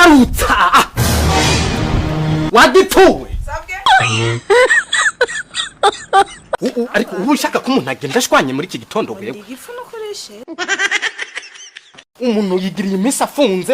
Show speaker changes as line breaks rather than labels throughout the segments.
Nyarutsa wagituwe.
Sabwe.
Ariko ubu ushaka ko umuntu agenda ashwanye muri iki gitondo wewe?
Igifu nukoreshe.
Umuntu yigiriye iminsi afunze,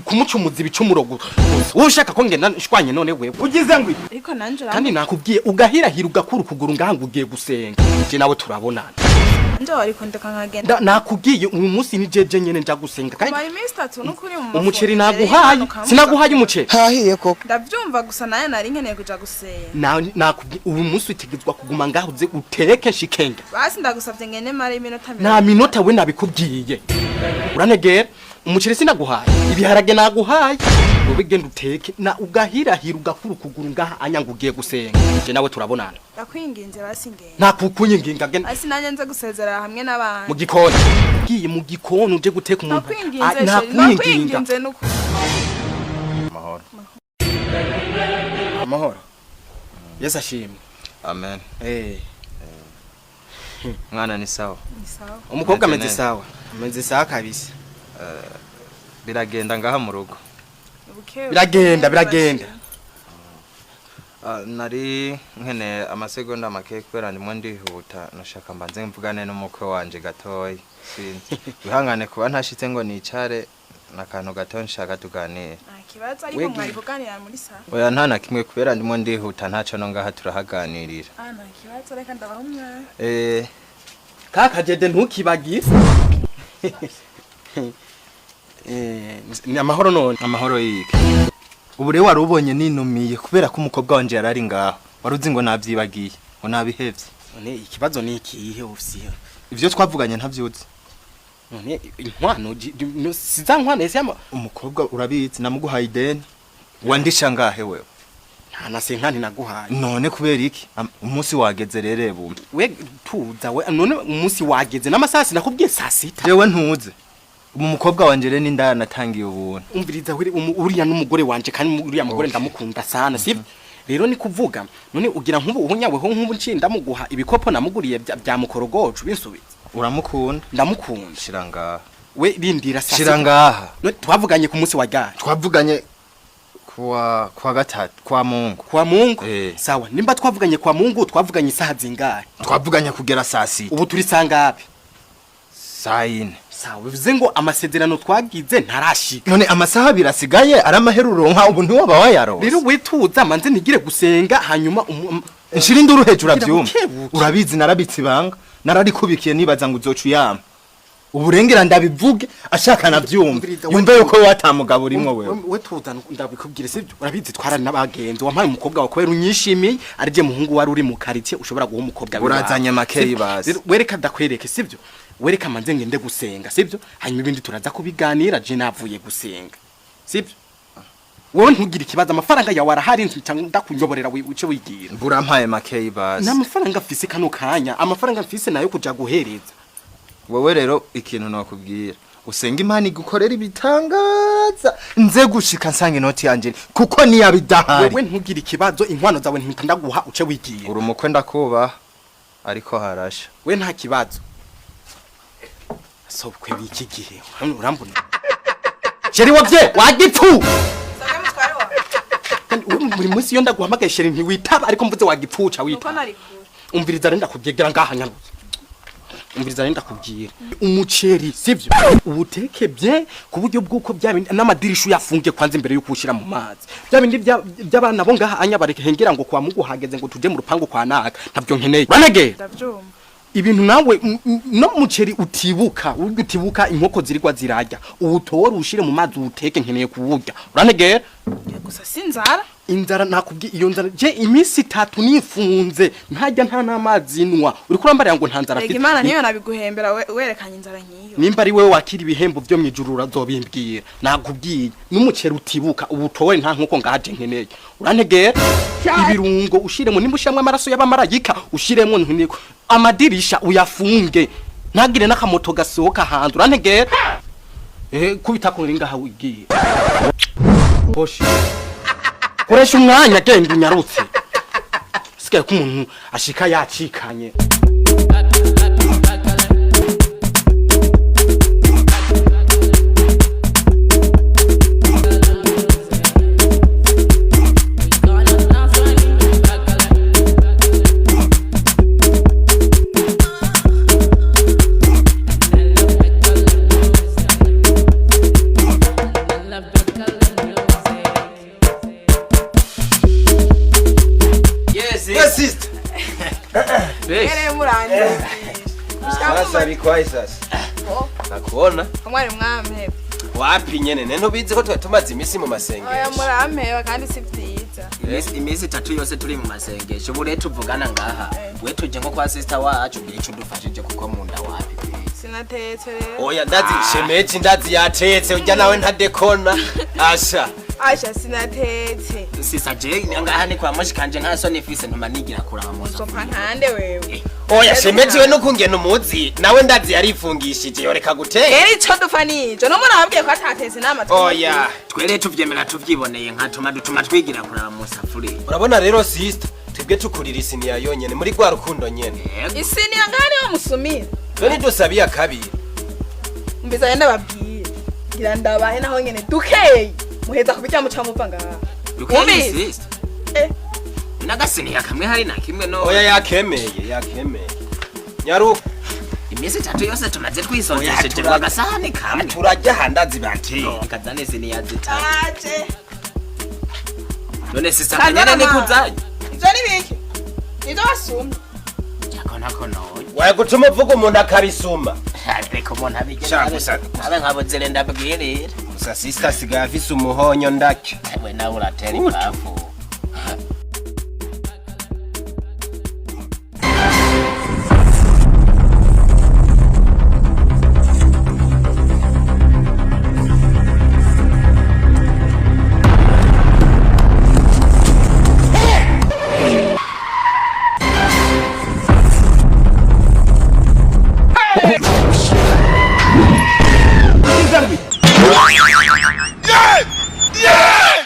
kumucumuza ibicumuro gusa. Wowe ushaka ko ngenda nshwanye none wewe?
Ugize ngo iki?
Ariko nanje
Kandi nakubwiye ugahirahira ugakura ukuguru ngaha ngo ugiye gusenga, je nawe turabonana.
Nanje wari kundeka nkagenda.
Nakubwiye uyu munsi ni jeje nyene nja gusenga kandi.
Mara iminsi 3 n'ukuri mu
Umuceri
mafungo.
naguhaye, sinaguhaye umuceri?
Hahiye koko.
Ndavyumva, gusa naye nari nkeneye kuja gusenga.
Nakubwiye uyu munsi utegetswa kuguma ngaho uze uteke nshikenge.
Basi ndagusavye ngende mara iminota
Nta minota, we nabikubwiye. Uranegera? Umuceri sinaguhaye, ibiharage naguhaye, wowe genda uteke na ugahirahira ugakura ukuguru ngaha anya ngo ugiye gusenga, je nawe turabonana.
Ndakwinginze, basi ngende.
Nta kukunyinginga, genda.
Basi nanjye nze gusezerera hamwe n'abandi.
Mu gikoni, ugiye mu gikoni uje guteka umuntu.
Ndakwinginze.
Ah,
Chéri.
nakwinginga.
Ndakwinginze n'ukuri.
Amahoro.
Amahoro, Yesu ashimwe.
Amen.
Eh.
Mwana ni sawa?
Ni sawa.
Umukobwa
Ameze
ameze
neza.
sawa, ameze sawa kabisa.
Biragenda ngaha mu rugo?
Buke.
Biragenda, biragenda.
Ah, nari nkeneye amasegonda make kubera ndimo ndihuta, nashaka mbanze mvugane n'umukwe wanje gatoya. Sinzi, wihangane kuba ntashitse ngo nicare n'akantu gato nshaka tuganire.
Nta kibazo, ariko
Wege.
mwari kuganira muri sawa.
Oya, nta na kimwe, kubera ndimo ndihuta, ntaco no ngaha turahaganirira.
Ah, nta kibazo, reka ndabaha umwanya.
Eh.
Kakajede ntukibagire. Eh, ni amahoro none?
Amahoro yike? Ubu rero wari ubonye ninumiye kubera ko umukobwa wanje yarari ngaho, wari uzi ngo navyibagiye, ngo nabihevye.
None ikibazo ni ikihe ofisiye?
Ivyo twavuganye ntavyuzi?
None inkwano si za nkwano ese yama?
Umukobwa urabizi namuguhaye ideni, wandisha ngahe wewe?
Nta na senkani naguhaye.
None kubera iki? Umunsi wageze rero bumwe.
We tuza we, none umunsi wageze n'amasaha sinakubwiye saa 6?
Jewe ntuze ubu umukobwa wanje rero n'indaya natangiye ubuntu.
Umviriza we, uriya n'umugore wanje kandi uriya mugore ndamukunda sana, sivyo? Rero ni kuvuga none ugira nk'ubu uhunyaweho nk'ubu nciye ndamuguha ibikopo namuguriye bya mukorogocu binsubiza?
Uramukunda?
Ndamukunda.
Shira ngaha.
We rindira saa
Shira
6.
ngaha.
None twavuganye ku munsi wa ryari?
Twavuganye kuwa gatatu, kwa Mungu.
Kwa Mungu?
Eh.
Sawa, nimba twavuganye kwa Mungu, twavuganye isaha zingahe?
Twavuganye kugera saa 6.
Ubu turi sangapi?
Saa 4.
Sawa, bivuze ngo amasezerano twagize ntarashika.
None amasaha 2 asigaye ari amahera uronka ubu ntiwoba wayaronse?
Rero wituza manze nigire gusenga hanyuma
Nshira induru hejuru
Gira
avyumva.
buke buke.
Urabizi narabitse ibanga, nararikubikiye nibaza ngo uzoca uyampa. Uburengera ndabivuge ashaka navyumva.
Umviriza,
Yumve yuko watamugabo urimwo wewe.
We tuza ndabikubwire, sibyo? Urabizi twara n'abagenzi, wampaye umukobwa wawe kubera unyishimiye, ari je muhungu wari uri mu quartier ushobora guha umukobwa wiwawe.
Urazanye makeyi
Sibyo?
basi.
Rero wereka ndakwereke, sibyo? Wereka manze ngende gusenga, sibyo? Hanyuma ibindi turaza kubiganira je navuye gusenga, sibyo? Wowe ntugire ikibazo, amafaranga yawe arahari cyangwa ndakunyoborera uce wigira.
Burampaye makeyi basi.
Nta mafaranga mfise kano kanya, amafaranga mfise nayo kuja guhereza.
Wowe rero ikintu nakubwira, usenga Imana igukorera ibitangaza, nze gushika nsanga inoti yanje kuko niyabidahari.
Wewe ntugire ikibazo, inkwano zawe mpita ndaguha uce wigira.
Uri umukwe ndakubaha, ariko harasha.
We nta kibazo. Sobukwe b'iki gihe urambona, chéri wavye wagipfu.
Sabwe mutware wawe.
Kandi wewe buri munsi iyo ndaguhamagaye chéri ntiwitaba, ariko mvuze wagipfuca
Nuko
witaba.
nari kure.
Umviriza rero ndakubwira ngaha nyaruze, umviriza rero ndakubwira, umuceri sivyo, uwuteke bien ku buryo bw'uko bya bindi n'amadirisha uyafunge kwanza imbere y'uko ushyira mu mazi. Bya bindi by'abana bo ngaha anya barehengera ngo kwa Mugu hageze ngo tuje mu rupangu kwa naka, ntabyo nkeneye, uranegera?
Ndavyumva.
Ibintu nawe no muceri utibuka, urya utibuka inkoko zirigwa zirarya, uwutore ushire mu mazi uwuteke, nkeneye kuwurya, uranegera?
Gusa sinzara.
Inzara nakubwiye iyo nzara, je iminsi 3 nifunze ntajya nta n'amazi nywa, uriko urambarira ngo nta nzara
Rega
mfite.
Imana niyo nabiguhembera werekanye inzara nkiyo.
Nimba ari wewe wakira ibihembo vyo mwijuru urazobimbwira. Nakubwiye n'umuceri utibuka uwutore, nta nkoko ngaje nkeneye, urantegera? Ibirungo ushiremo, nimba ushiramwo amaraso y'abamarayika ushiremo, nkeneye amadirisha uyafunge ntagire n'akamoto gasohoka hanze, urantegera? Eh, kubita ko ngaha wigiye boshi, koresha umwanya, genda unyarutse, sigaye ko umuntu ashika yacikanye.
Inakuwaje sasa? Nakuona.
Mwari mwampeba.
Wapi nyene ne ntubizi ko twari tumaze iminsi mu
Oya,
masengesho.
murampeba kandi si vyiza.
Iminsi 3 yose turi mu masengesho. Ubu rero tuvugana ngaha, we tuje nko kwa sister wacu ugira ico udufashije kuko mu nda wapi.
Sinatetse rero.
Oya, ndazi shemeji, ndazi yatetse, ujya nawe ntadekona. Asha.
Asha, sinatetse.
Sisa, je ngaha ni kwa mushikanje, nta soni ifise ntuma nigira kuraba mu
Uzopfa nkande wewe.
Oya shemeji, we nukungena umuzi nawe ndazi yarifungishije yoreka guteka.
Rero ico dupfa nico no murababwiye ko atatetse inama.
Oya.
Twere tuvyemera tuvyiboneye nka tuma dutuma twigira kuraba mu safuriya.
Urabona rero sister, twebwe tukurira isiniya yonyene muri rwa rukundo nyene.
Isiniya ngaha niho musumira.
Twe ntidusabiye akabiri.
Mbiza ndababwiye ngira ndabahe naho nyene dukeyi muheza kubirya muca muva ngaha.
Dukeyi?
Wumvise?
Sister.
Eh.
N'agasiniya kamwe hari na kimwe no.
Oya, yakemeye, yakemeye. Nyaruka.
Iminsi 3 yose tumaze twisonzesheje
Oya,
agasahani kamwe.
Turajya handazi bateye.
Kazane isiniya 3.
Aje.
None sisa
Kazana
kanyene
ma.
nikuzanye.
Ivyo ni biki nivyo basumye?
Cyakona konoye.
Waya gutuma uvuga umuntu akabisuma.
Ariko umuntu abigena
Sha, gusa-
abe nkabuzire ndabwirira.
Gusa sister asigaye afise umuhonyo ndake.
We nawe uratera ipafu.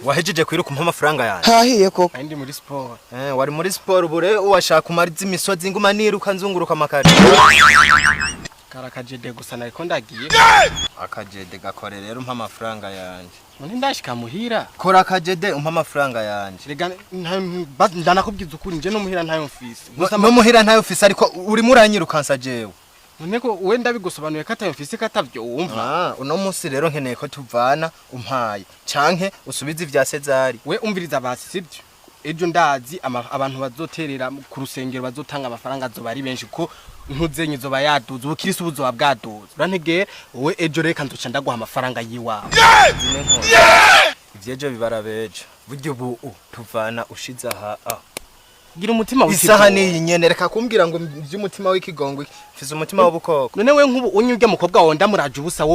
Wahejeje kwiruka umpa amafaranga yanjye?
Hahiye koko.
Ndi muri siporo.
Eh, wari muri siporo bure uwashaka umariza imisozi nguma niruka nzunguruka amakare.
Karakajede gusa nariko ndagiye.
Akajede gakore rero umpa amafaranga yanjye.
None ndashika muhira.
Kora akajede umpa amafaranga yanjye.
Rega ndanakubwiza ukuri, nje no muhira ntayo mfise gusa.
No muhira ntayo ufise, ariko urimo uranyirukansa jewe.
None ko we ndabigusobanuye ko atayo mfise katavyo wumva?
Ah, uno munsi rero nkeneye ko tuvana umpaye canke usubize ivya Cezari.
We umviriza basi, sibyo? Ejo ndazi abantu bazoterera ku rusengero bazotanga amafaranga azoba ari benshi ko ntuzenye izoba yaduze, ubukirisi buzoba bwaduze, urantegera? Wowe ejo reka nzoca ndaguha amafaranga yiwawe.
Zine nkuru ivyejo bibara bejo, burya ubu tuvana ushize aha ah.
Gira umutima
Isaha
w'ikigongo.
niyi nyene, reka kumbwira ngo ivy'umutima w'ikigongwe, mfise umutima w'ubukoko.
None we nk'ubu unye urya mukobwa wawe ndamuraje ubusa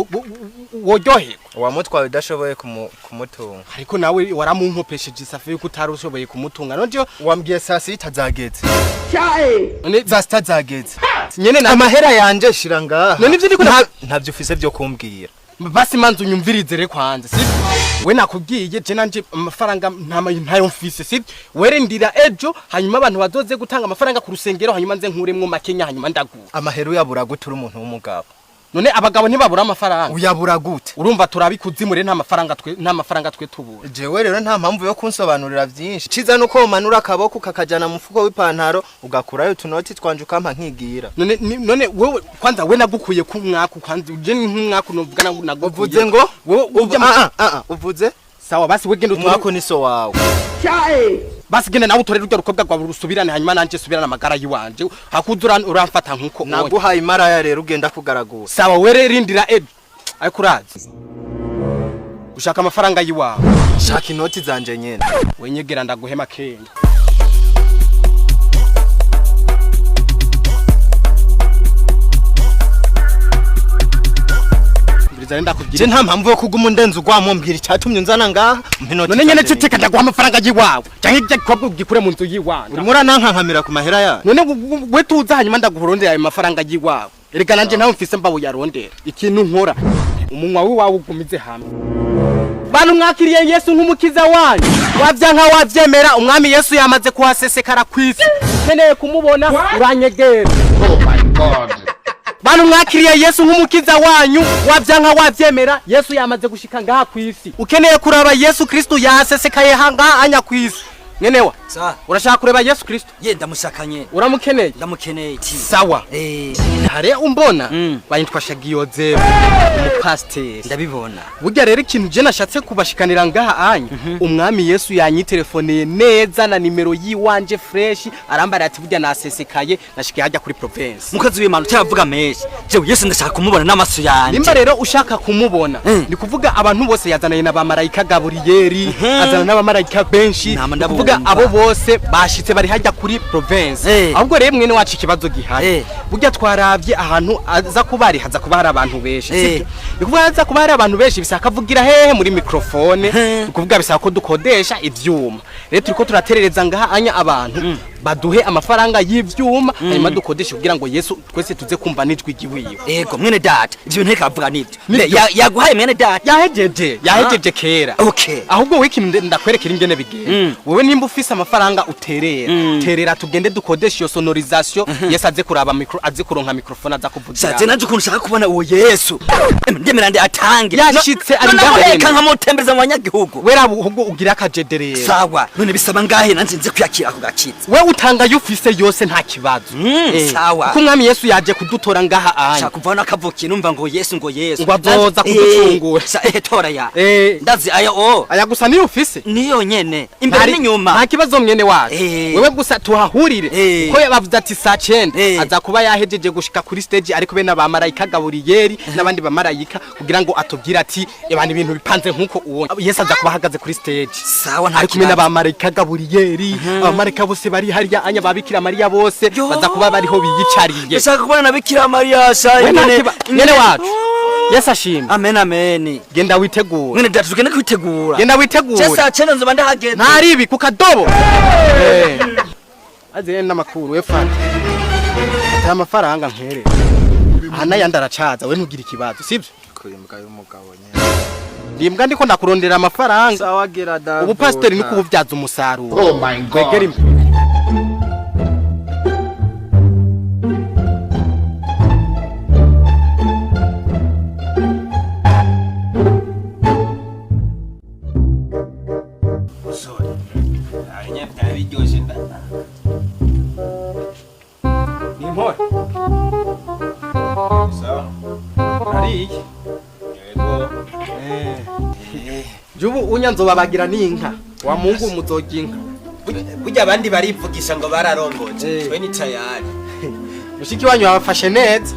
woryoherwa?
Wamutwaye udashoboye kumutunga.
Ariko nawe waramunkopesheje isafi yuko utari ushoboye kumutunga, none jewe
Wambwiye saa sita zageze.
None
Saa sita zageze.
Nyene na
Amahera yanje shira ngaha.
None ivyo ndiko
Ntavyo ufise vyo kumbwira.
Basi manze unyumvirize re kwanza, sibyo? We nakubwiye je nanje amafaranga ntayo mfise, sibyo? Were ndira ejo, hanyuma abantu bazoze gutanga amafaranga ku rusengero, hanyuma nze nkuremwo makenya, hanyuma ndagura.
Amahera uyabura gute uri umuntu w'umugabo?
None abagabo ntibabura amafaranga?
Uyabura gute?
Urumva turabikuzimu rero, nta mafaranga twe tubura.
Jewe rero nta mpamvu yo kunsobanurira vyinshi. Ciza nuko umanura akaboko kakajana mu mufuko w'ipantaro ugakurayo utunoti twanje ukampa nkigira.
None none wewe kwanza we nagukuye ku mwaku kwanza, uje nk'umwaku novuga nagukuye.
Uvuze ngo
Wewe urya
ah ah ah, uvuze?
Sawa basi, we genda utore.
Umwaku ni so wawe.
Basi genda nawe utorere urya rukobwa rwawe rusubirane, hanyuma nanje subirane amagara yiwanje, hakuza uramfata nkuko ubonye.
Naguhaye imaraya rero ugenda kugaragura.
Sawa, were rindira ejo, ariko urazi ushaka amafaranga yiwawe.
Shaka inoti zanje nyene.
Wenyegera ndaguhema kenya. Mbiriza rero ndakubwira.
Je nta mpamvu yo kuguma undenza ugwamo, mbwira icyatumye unzana ngaha, umpa inoti
None nyene
zanje.
ceceka ndaguha amafaranga yiwawe canke irya gikobwa ugikure mu nzu yiwanje.
Urimo uranankankamira ku mahera yayo.
None we tuza hanyuma ndaguhurondera ayo mafaranga yiwawe. Erega nanje ntawe mfise mba uyarondera. Ikintu nkora, umunwa wiwawe ugumize hamwe. Bantu mwakiriye Yesu nk'umukiza wanyu, wavyanka wavyemera, umwami Yesu yamaze kuhasesekara kw'isi. Ukeneye kumubona uranyegera. Bantu mwakiriye Yesu nk'umukiza wanyu, wavyanka wavyemera, Yesu yamaze gushika ngaha kw'isi. Ukeneye kuraba Yesu Kristo yahasesekaye hangaha anya kw'isi. Mwenewa.
Sa.
Urashaka kureba Yesu Kristo?
Ye ndamushakanye.
Uramukeneye?
Ndamukeneye.
Sawa.
Eh.
Hare umbona bayitwa Shagiyozefu umupasiteri.
Ndabibona.
Burya rero ikintu je nashatse kubashikanira ngaha anya, umwami Yesu yanyitelefoneye neza na nimero yiwanje fresh, arambara ati burya nasesekaye nashikiye hajya kuri province.
Mukozi w'Imana utaravuga menshi. Jewe Yesu ndashaka kumubona n'amaso yanje.
Nimba rero ushaka kumubona, ni kuvuga abantu bose yazananye n'abamarayika Gaburiyeri, azana n'abamarayika benshi,
Nama
ni kuvuga
ndabumva.
abo bose bashitse bari hajya kuri province. Ahubwo rero mwene wacu ikibazo gihari, burya twaravye ahantu aza kuba ari, haza kuba hari abantu benshi, sibyo? Ni kuvuga haza kuba hari abantu benshi bisaba kavugira hehe muri microphone, ni kuvuga bisaba ko dukodesha ivyuma. Rero turiko turaterereza ngaha anya abantu baduhe amafaranga y'ivyuma, hanyuma dukodeshe kugira ngo Yesu twese tuze kumva n'ijwi ryiwiwe.
Ego mwene data, ivyo bintu reka nibyo.
Nibyo.
Yaguhaye mwene data.
Yahejeje, yahejeje kera.
Okay.
Ahubwo wowe ikintu ndakwerekera ingene bigenda. Wewe nimba ufise amafaranga uterera, terera tugende dukodeshe iyo sonorisation, Yesu aze kuraba micro, aze kuronka microphone aza kuvugira.
Saje nanje ukuntu ushaka kubona uwo Yesu. Ndemera ndi atange.
Yashitse ari
None
ngaho
namuheka
nyene.
nkamutembereza mu banyagihugu.
Wera ahubwo ugira akajede rero.
Sawa. None bisaba ngahe nanje nze kwiyakira ako gakitse.
We utanga ayo ufise yose nta kibazo.
Sawa.
Kuko umwami Yesu yaje kudutora ngaha anya.
Shaka kuva nakavukiye numva ngo Yesu ngo Yesu.
Ngo azoza kuducungura.
Tora ya. Ndazi aya o.
Aya gusa niyo ufise?
Niyo nyene. Imbere n'inyuma.
Nta kibazo mwene wacu. Wewe gusa tuhahurire. Ko yabavuze ati saa 9 aza kuba yahejeje gushika kuri stage ariko be n'abamarayika Gaburiyeri n'abandi bamarayika kugira ngo atubwire ati ebana ibintu bipanze nkuko uwo Yesu aza kuba ahagaze kuri stage.
Sawa nta
ari kumwe
kibazo.
n'abamarayika Gaburiyeri, abamarayika bose bari hariya anya babikira Mariya bose baza kuba bariho biyicariye.
Ndashaka kubona na Bikira Mariya sha
We nta
ingene-
mwene wacu. Yesu ashimwe.
Amen amen.
Genda witegure.
Mwene data tugende kwitegura.
Genda witegure.
Je saa 9 nzoba ndahageze.
Ntaribi ku kadobo. Aze n'amakuru we fata. Ata amafaranga nkere. Aha n'ayandi aracaza we ntugire ikibazo sibyo?
Kuyimbwa y'umugabo nyene.
Ndimbwa ndiko ndakurondera amafaranga.
Sawa gira da.
Ubu pasiteri niko ububyaza umusaruro.
Oh my God.
Wegera imbere.
Musore, abanya byaba biryoshye nda.
Ni impore.
Sawa.
Ari iki?
Yego.
Jubu unyanzobabagira n'inka. Wa Mungu muzoga inka.
Burya abandi barivugisha ngo bararongoje. Twe ni tayari.
Mushiki wanyu yabafashe neza.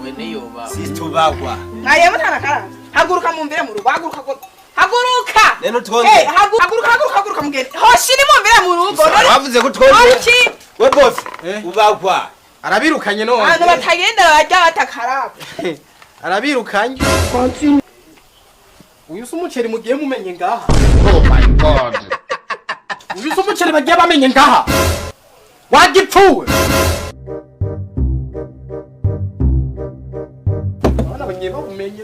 We niyoba.
Situbagwa.
Mwariye mutanakarabye. Haguruka mumvire mu rugo, haguruka haguruka.
Nene utwongere.
Eh, haguruka haguruka haguruka mugende. Hoshi ni mumvire mu rugo.
Wavuze ko utwongere.
Hoshi.
We boss, ubagwa.
Arabirukanye none.
Abantu batagenda barya batakarabye.
Arabirukanye. Uyu si umuceri mugiye mumenye ngaha.
Oh my God.
Uyu si umuceri bagiye bamenye ngaha. Wagipfuwe. Abana bagiye bawumenye.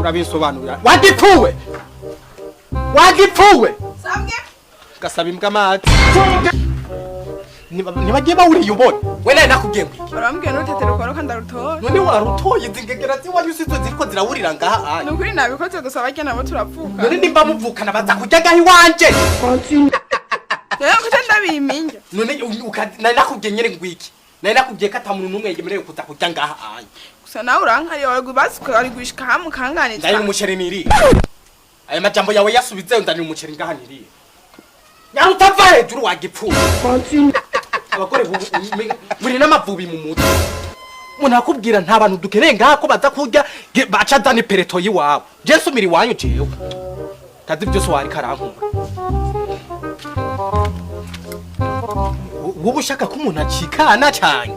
Urabisobanurira. Wagipfuwe. Wagipfuwe.
Samwe.
Gasaba imbwa amazi. Ntibagiye bawuriye ubona. We nawe nakubwiye ngo iki?
Barambwiye n'urutetero ukoroka ndarutora.
None warutoye izi ngegera ziwanyu sizo ziriko zirawurira ngaha anya.
Ni ukuri nabikoze gusa barya nabo turapfuka.
None nimba muvukana baza kurya ngaha iwanje.
Rero kuko ndabiminya.
None nari nakubwiye nyene ngo iki? Nari nakubwiye ko ata muntu n'umwe yemerewe kuza kurya ngaha anya.
Gusa nawe urankariye wari basi wari gushika hamwe ukanganiriza.
Ndari umuceri niriye. Aya majambo yawe yasubizeyo ndari umuceri ngaha niriye. Nyari utava hejuru wagipfuye. Abagore muri n'amavubi mu mutwe. Umuntu akubwira nta bantu dukeneye ngaha ko baza kurya baca azana ipereto y'iwabo. Je nsumira iwanyu jewe. Kazi byose wari karankura. Wowe ushaka ko umuntu acikana cyane.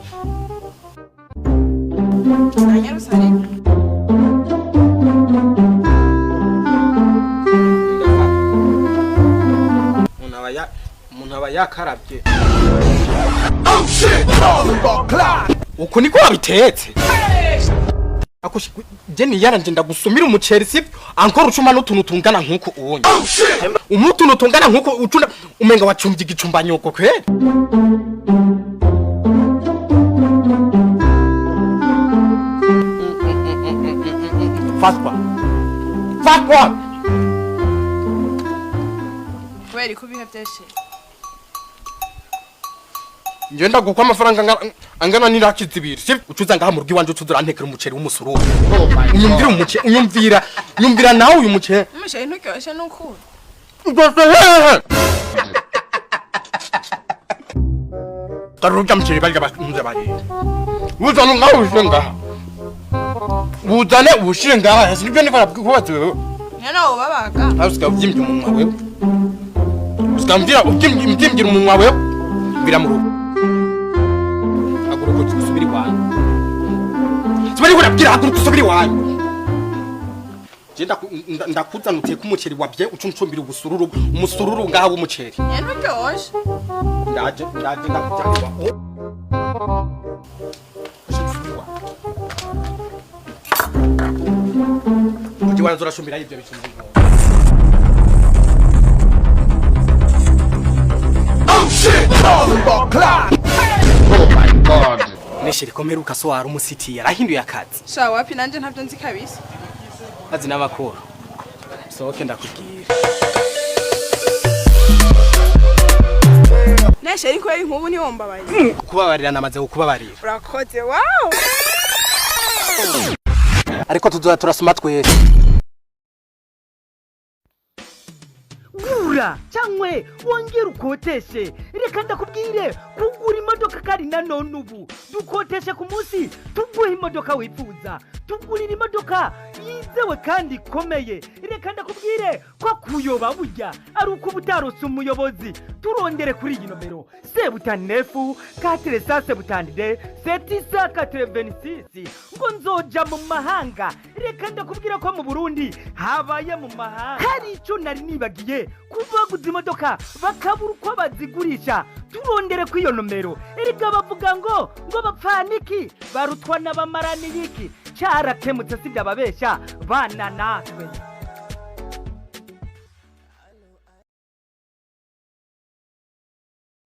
Nanyarusare.
Umuntu aba yakarabye. Uko niko wabitetse. Je niyaranje ndagusumira umuceri sibyo? Ankora ucuma n'utuntu tungana nkuko ubonye. Umutuntu tungana nkuko ucuna umenga wacumbye igicumba nyoko kweli. Fatwa. Fatwa.
Kubera ko ubihevye she?
Ngenda gukwa amafaranga angana n'iraki zibiri, sivyo? Ucuza ngaha mu rugo iwanje, ucuza urantekera umuceri w'umusururu. Unyumvira umuceri, unyumvira, nyumvira nawe uyu muceri.
Umuceri nturyoshe n'ukuri.
Uryoshye hehe? Garura urya muceri barya bakunze barira. Wuzane ngaho uwushire ngaha. Wuzane uwushire ngaha, sivyo? Niko nakubaza wewe.
Nyene wobabaga.
Nawe usigaye ubyimbye umunwa wewe. Usigaye ubyimbye umunwa wewe. Mvira mu rugo. Haguruka usubire iwanyu. Subira iwanyu, urabwira, haguruka usubire iwanyu. Je ndakuzana uteke umuceri wabye, uca uncumbira ubusururu, umusururu ngaha w'umuceri.
Nyene nturyoshe.
Ndaje, ndaje ndakujyana iwawe. Usubire iwawe. Ujye iwanyu urashumbira ibyo bijumba.
Oh my God.
Nesheri, ko mperuka so wari umusiti, yarahinduye akazi?
Sha, wapi, nanje ntabyo nzi kabisa.
Azi n'amakuru. Sohoke ndakubwira.
Neshe, ariko kubera inkubu ntiwombabaye?
Kubabarira namaze kukubabarira.
Urakoze, wow.
Ariko tuzoza turasoma twese.
Gura cyangwa wongere ukoteshe. Reka ndakubwire, kugura imodoka kari na none ubu dukoteshe ku munsi, tuguha imodoka wifuza, tugurira imodoka yizewe kandi ikomeye. Reka ndakubwire ko kuyoba burya ari uko uba utarose umuyobozi. Turondere kuri iyi nomero: 79 472 786 ngo nzoja mu mahanga. Reka ndakubwira ko mu Burundi habaye mu mahanga. Hari icyo nari nibagiye: kubaguza imodoka bakabura uko bazigurisha, turondere kuri iyo nomero. Erega bavuga ngo bapfana iki barutwa n'abamaraniye iki. Cyarakemutse, sibyo ababeshya bana natwe.